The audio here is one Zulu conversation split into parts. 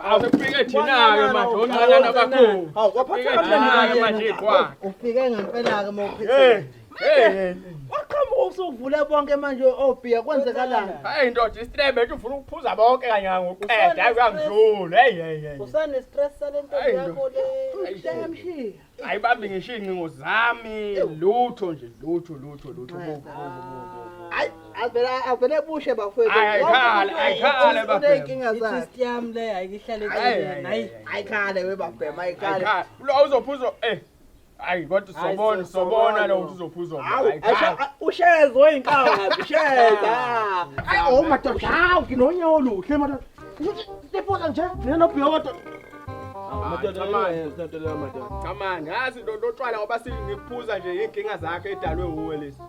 Awufike thina-ke manje oncanyana abakhulu. Hawu kwaphatha Thina-ke manje iqwa. Ufike ngempela-ke uma uphethe. Hey. Waqhamuka usuvule bonke manje obhiya kwenzekalani? Hayi ndoda isitrebe ethi ufuna ukuphuza bonke kanye ngokuqeda hayi uyangidlula. Hey hey hey. Usane stress sale ntombi Hayi, yakho le. Hayi, Yamshiya. Ayibambi ngisho iy'ncingo zami lutho nje lutho lutho lutho. Bo, bo, bo, bo. Hayi avele avele bushe bafowethu. Ayi, ayikhale, ayikhale bafethu. Uneyinkinga zakhe. I-twist yami le ayikihlale Hayi, eceleni hayi. Ayikhale we babhema ayikhale. Ayikhale. Lo uzophuza eh. Hayi kodwa Hayi, sobona sobona. sobona lo ukuthi uzophuza. Hawu, Ayikhale. ushezwe oyinkabi, usheza. Hayi oh madoda, hawu nginonyawo oluhle madoda. Siphuza nje, mina nobhiya madoda. Madoda, Hayi, leyo madoda. Cha man, yazi lo lotshwala ngoba singikuphuza nje inkinga zakhe edalwe uwe lesi.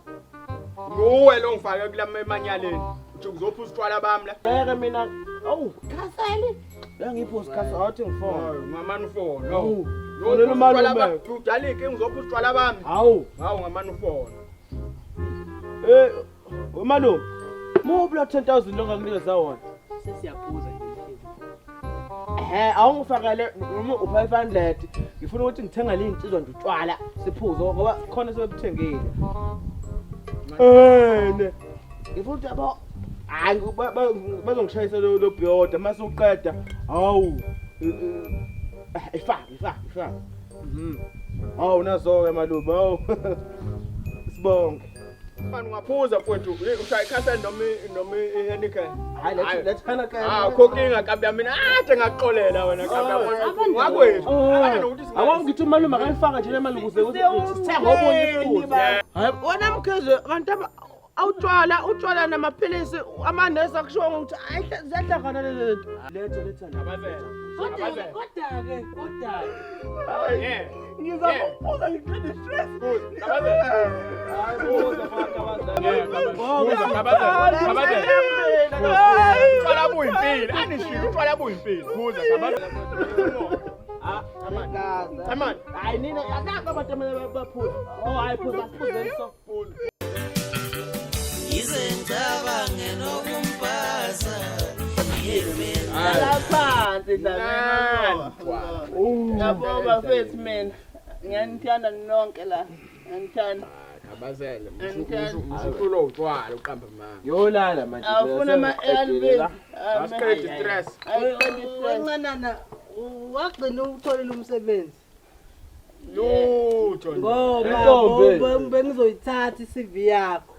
Nguwe lo ngifake kulama emanyaleni. Uthi uzophuza utshwala bami la. Bheke mina, awu, khaseli. Bengiphuza khaseli, awuthi ngifone. Hayi, ngamane ufone. Hawu, Lo fonela umalume. Udala inkinga uzophuza utshwala bami. Hawu, Hawu ngamane ufone. eh, umalume. Muphi lo 10000 lo ngakunikeza wona? Sesiyaphuza nje. Ehhe, awungifakele noma u500. Ngifuna ukuthi ngithengele iy'nsizwa nje utshwala siphuze ngoba khona sebebuthengile. Eh, ne. Ngifuna ukuthi yabo hayi bazongishayisa lo lo bhiyoda mase uqeda. Hawu. Ifake, ifake, ifake. Mhm. Hawu nazo-ke malume, hawu. Sibonge. Manje ungaphuza mfowethu, ushaya ikhaseli noma noma iHeineken. Hayi let's let's Heineken. Ah, khokhinga kabi yami mina ade ngakuxolela wena kabi yami. Ngakwethu. Akade nokuthi singa- Awonke ngithi umalume akayifaka nje le mali ukuze ukuthi sithenge obunye isiphuzo. Hayi wona mkhize abantu aba awutshwala utshwala namaphilisi amanesi akushiwo ukuthi ayi ziyahlangana lezi zinto. Letha letha la. Abazela. Kodwa Abazela. kodwa-ke kodwa-ke. Yeah. Ngizakuphuza ngiqede stress. Abazela. Hayi buza mfana abazali. Buza, Kabazela. Kabazela. Utshwala buyimpilo. Anishilo utshwala buyimpilo. Buza Kabazela. Ah, Come on. Hayi nina akakho abantu amele baphuze. Oh hayi phuza siphuzeni so. Yize ngicabange nokumbhasa Hlala phansi Dlamini. Yabo bafethu mina. Ngiyanithanda nonke la. Ngiyanithanda. Kabazela. Msukulo utshwala uqamba mama. Yolala manje. Awufuna ama-ARVs. Asiqede stress. Ayiqedi stress. Wencanana wagcina ukutholela umsebenzi. Lutho nje. Ngoba Intombi. bengizoyithatha i-CV yakho.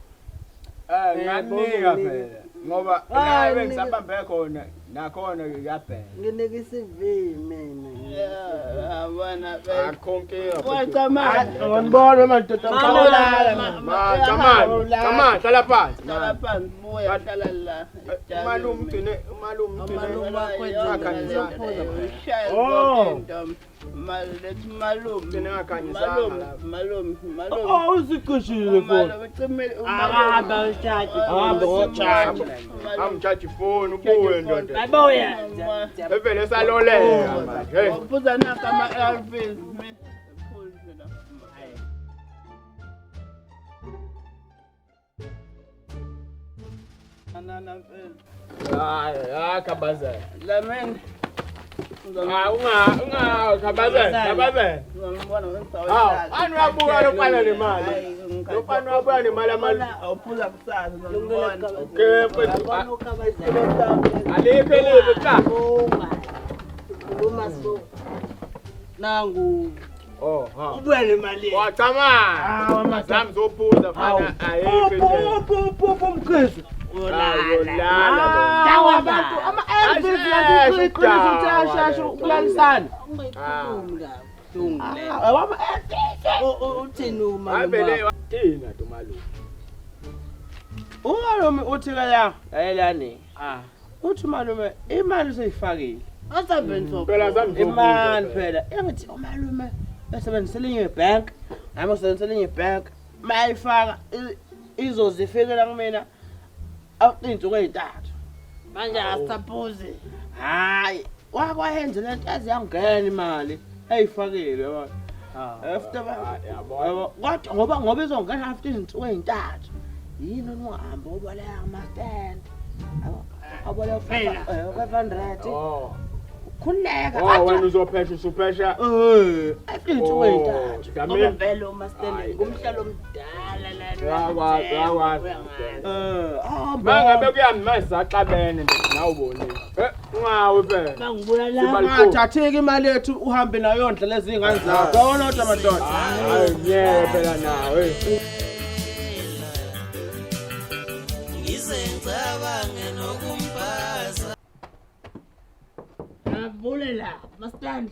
Eh nganika phela ngoba la Hayi, bengisabambe khona nakhona ngiyabheka. Nginike i-CV mina. Yabona phela. Akho nkinga. Wacamani. Ngonibona madoda. Ngawulala Ma, come on. Come on, hlala phansi. Hlala phansi buya hlala la. Umalume ugcine, umalume ugcine. Umalume wakho Ngakhanyisanga. Ushaya Oh. zonke into. Lethi malume. Ugcine ngakhanyisanga Malume, lapha. malume, malume. Oh usiqishile futhi. Malume ucimile Ahamba ushaje. Ahamba ngotshaji. Amtshaji ifoni ubuye ndoda. Babuya. Evele saloleka manje. Hey. Uphuza naka ama-ARVs. Phuze la. Anana mfethu. Hayi, hayi Kabazela. Dlamini. Hayi unga unga Kabazela, Kabazela. Ngizambona Hawu, ani uyabuka lo mfana nemali. Lo mfana uyabuya nemali amali. Awuphuza kusasa ngizambona. Okay, mfethu. Yabona ukhabazela. Alikho elibi cha. Khuluma so. Nangu Oh, ha. ubuya nemali. Wacamana. Azami zophuza mfana ayikho into. Uphu uphu uphu mkhize. Uyolala lo. Dawa abantu ama-ARVs Asheshe iqiniso ukuthi ukudawa ayashesha le. ukulalisana. Ungayikhulumi kabi. Dungu le. Awama-ARVs. Uthini umalume? Hayi vele thina to malume. Umalume uthi ke la, lalelani. Ah. Uthi umalume imali useyifakile. Asabe Phela zami Imali phela. Engithi umalume besebenzisa elinye ibhank, nami ngisebenzisa elinye ibhank. Mayifaka izozifikela kumina after iy'nsuku ey'ntathu. Manje asaphuzi. Hhayi, wakwayenza le nto yaze yangena imali eyifakile yabona. After yabo kodwa ngoba izongena after izinsuku ey'ntathu. Yini ungahambi uboleka ama-stand. Aboleka 500. Oh. Khululeka. Oh wena uzophesha usuphesha. After izinsuku ey'ntathu. Ngoba vele uMastende ngumhlalo omdala la. Uyakwazi, uyakwazi. Hamba. Mangabe kuyami manje saxabene nje nawe ubonile. Ungawi phela. Bangibulala. Ungathatheki imali yethu uhambe nayo yondla lezi ngane zakho. Yabona kodwa madoda. Hayi ngeke phela nawe. Ngize ngicabange nokumphaza. Ngavulela Mastende.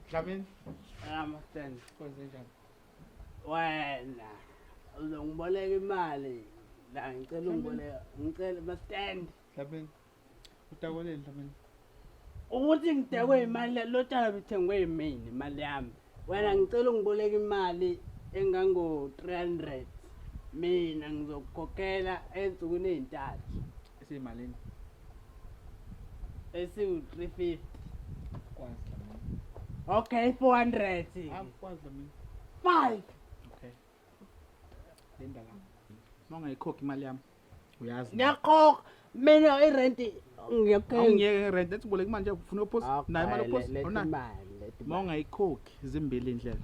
Dlamini, Ah Mastende. kwenze njani? Wena uzongiboleka imali. La ngicela ungiboleka. Ngicela Mastende. Dlamini. Utakoleni Dlamini. Ukuthi ngidakwe imali lo tshwala buthengwe yimina imali yami. Wena ngicela ungiboleke imali engango 300. Mina ngizokukhokhela ensukwini ey'ntathu. Esiyimalini? Esiwu 350. Kwazi Dlamini. Okay, 400. Akwazi Dlamini. 5. Okay. Linda la. Uma ungayikhokhi imali yami, uyazi. Ngiyakhokha mina irent ngiyakhokha. Awungiyeke ngerent, ethi uboleka imali nje ufuna uyophosa. Nayo imali yophosa? Awunayo. Uma ungayikhokhi zimbili indlela.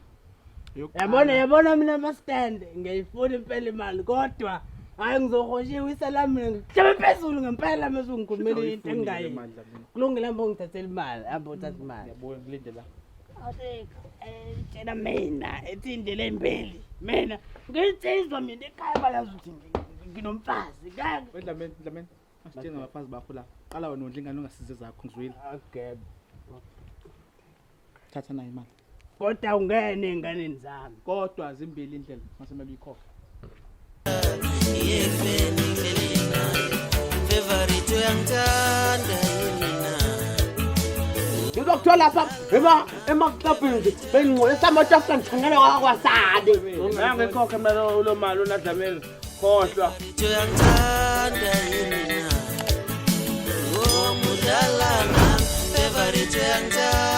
Yabona yabona mina ama-stand ngiyayifuna impela imali kodwa hhayi ngizohoshiwisa la mina ngihlabe phezulu ngempela mase ungikhulumela into engingayi. Kulungile hamba ungithathela imali, hamba uthathe imali. Ngiyabuya ngilinde la. Tshela mina ethi indlela ey'mbili. Mina ngiyitsizwa mina ekhaya bayazi ukuthi nginomfazi. Ngeke. Dlamini, Dlamini. Asitshenge abafazi bakho la. Qala wena wondla ingane ungasize zakho ngizwile. Okay. Thatha nayo imali. Kodwa ungene ey'nganeni zami. Kodwa zimbili indlela masemele uyikhokhe. Yekubeni ngihleli naye. Favorite uyangithanda yini na? Ngizokuthola lapha emaklabhini nje bengingcolisa amatafula ngithangela kwasani. Ngangikhokhe mina lo mali uNadlamini. Khohlwa. Favorite uyangithanda yini na? Oh mudala ngami. Favorite uyangithanda.